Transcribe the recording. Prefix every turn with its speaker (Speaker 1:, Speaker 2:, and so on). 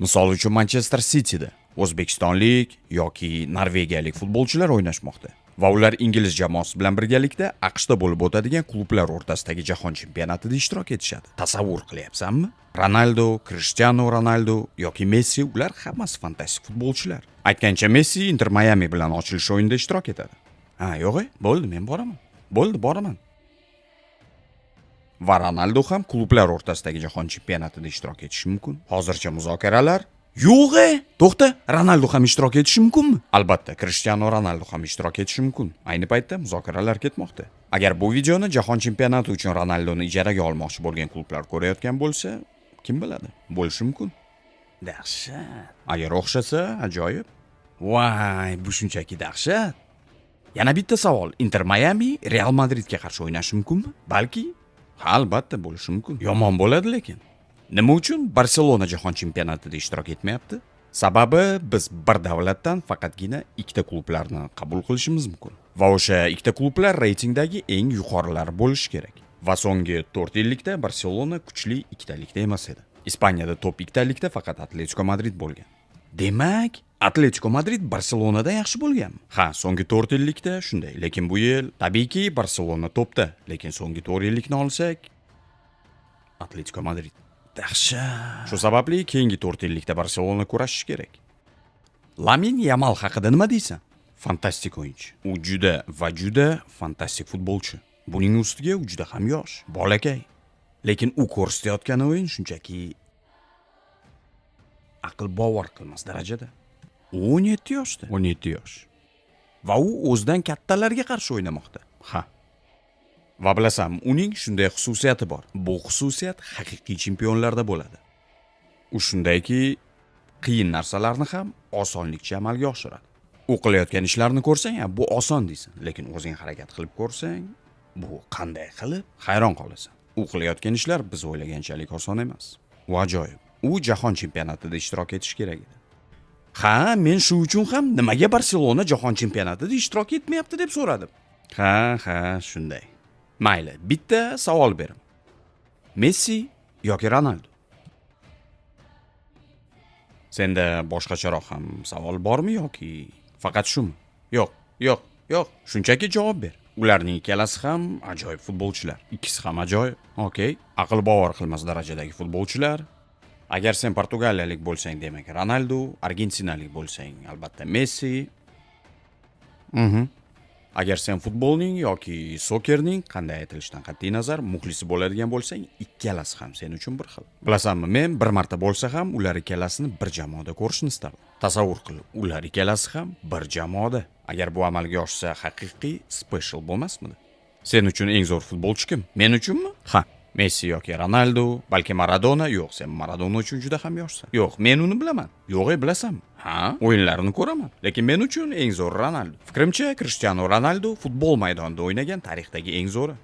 Speaker 1: Misol uchun, Manchester Cityda o'zbekistonlik yoki norvegiyalik futbolchilar o'ynashmoqda va ular ingliz jamoasi bilan birgalikda AQShda bo'lib o'tadigan klublar o'rtasidagi jahon chempionatida ishtirok etishadi. Tasavvur qilyapsanmi? Ronaldo, Cristiano Ronaldo yoki Messi, ular hammasi fantastik futbolchilar. Aytgancha, Messi Inter Miami bilan ochilish o'yinida ishtirok etadi. Ha, yo'q, bo'ldi, men boraman. Bo'ldi, boraman. Va Ronaldo ham klublar o'rtasidagi jahon chempionatida ishtirok etishi mumkin. Hozircha muzokaralar. Yo'q, to'xta, Ronaldo ham ishtirok etishi mumkinmi? Albatta, Cristiano Ronaldo ham ishtirok etishi mumkin. Ayni paytda muzokaralar ketmoqda. Agar bu videoni jahon chempionati uchun Ronaldoni ijaraga olmoqchi bo'lgan klublar ko'rayotgan bo'lsa, kim biladi, bo'lishi mumkin.
Speaker 2: Dahshat.
Speaker 1: Agar o'xshasa, ajoyib.
Speaker 2: Voy, bu shunchaki dahshat.
Speaker 1: Yana bitta savol. Inter Miami Real Madridga qarshi o'ynashi mumkinmi? Balki. Ha, albatta bo'lishi mumkin. Yomon bo'ladi lekin. Nima uchun Barselona jahon chempionatida ishtirok etmayapti? Sababi, biz bir davlatdan faqatgina ikkita klublarni qabul qilishimiz mumkin. Va o'sha ikkita klublar reytingdagi eng yuqorilari bo'lishi kerak. Va so'nggi 4 yillikda Barselona kuchli ikkitalikda emas edi. Ispaniyada top ikkitalikda faqat Atletico Madrid bo'lgan. Demak, Atletico Madrid Barselonada yaxshi bo'lganmi? Ha, so'nggi 4 yillikda shunday, lekin bu yil tabiiyki Barselona topda, lekin so'nggi 4 yillikni olsak, Atletico Madrid.
Speaker 2: Dahshat.
Speaker 1: Shu sababli keyingi 4 yillikda Barselona kurashishi kerak. Lamin Yamal haqida nima deysan? Fantastik o'yinchi. U juda va juda fantastik futbolchi. Buning ustiga u juda ham yosh, bolakay. Lekin u ko'rsatayotgan o'yin shunchaki aql bovar qilmas darajada. U 17 yoshda. 17 yosh. Va u o'zidan kattalarga qarshi o'ynamoqda. Ha. Va bilasan, uning shunday xususiyati bor. Bu xususiyat haqiqiy chempionlarda bo'ladi. U shundayki, qiyin narsalarni ham osonlikcha amalga oshiradi. U qilayotgan ishlarni ko'rsang, "Ha, bu oson" deysan, lekin o'zing harakat qilib ko'rsang, bu qanday qilib, hayron qolasan. U qilayotgan ishlar biz o'ylaganchalik oson emas. U ajoyib. U jahon chempionatida ishtirok etishi kerak edi. Ha, men shu uchun ham nimaga Barselona jahon chempionatida ishtirok etmayapti deb so'radim. Ha, shunday. Mayli, bitta savol beraman. Messi yoki Ronaldo? Senda boshqacharoq ham savol bormi yoki faqat shumi? Yo'q, yo'q, yo'q. Shunchaki javob ber. Ularning ikkalasi ham ajoyib futbolchilar. Ikkisi ham ajoyib. Okey, aql bovar qilmas darajadagi futbolchilar. Agar sen portugaliyalik bo'lsang, demak Ronaldo, argentinalik bo'lsang, albatta Messi. Agar sen futbolning yoki sokerning qanday aytilishidan qat'iy nazar muxlisi bo'ladigan bo'lsang, ikkalasi ham sen uchun bir xil. Bilasanmi, men bir marta bo'lsa ham ular ikkalasini bir jamoada ko'rishni istardim. Tasavvur qil, ular ikkalasi ham bir jamoada. Agar bu amalga oshsa, haqiqiy special bo'lmasmidi? Sen uchun eng zo'r futbolchi kim? Men uchunmi? Ha. Messi yoki Ronaldo, balki Maradona? Yo'q, sen Maradona uchun juda ham yoshsan. Yo'q, men uni bilaman. Yo'q, ey, bilasanmi? Ha, o'yinlarini ko'raman. Lekin men uchun eng zo'ri Ronaldo. Fikrimcha, Cristiano Ronaldo futbol maydonida o'ynagan tarixdagi eng zo'ri.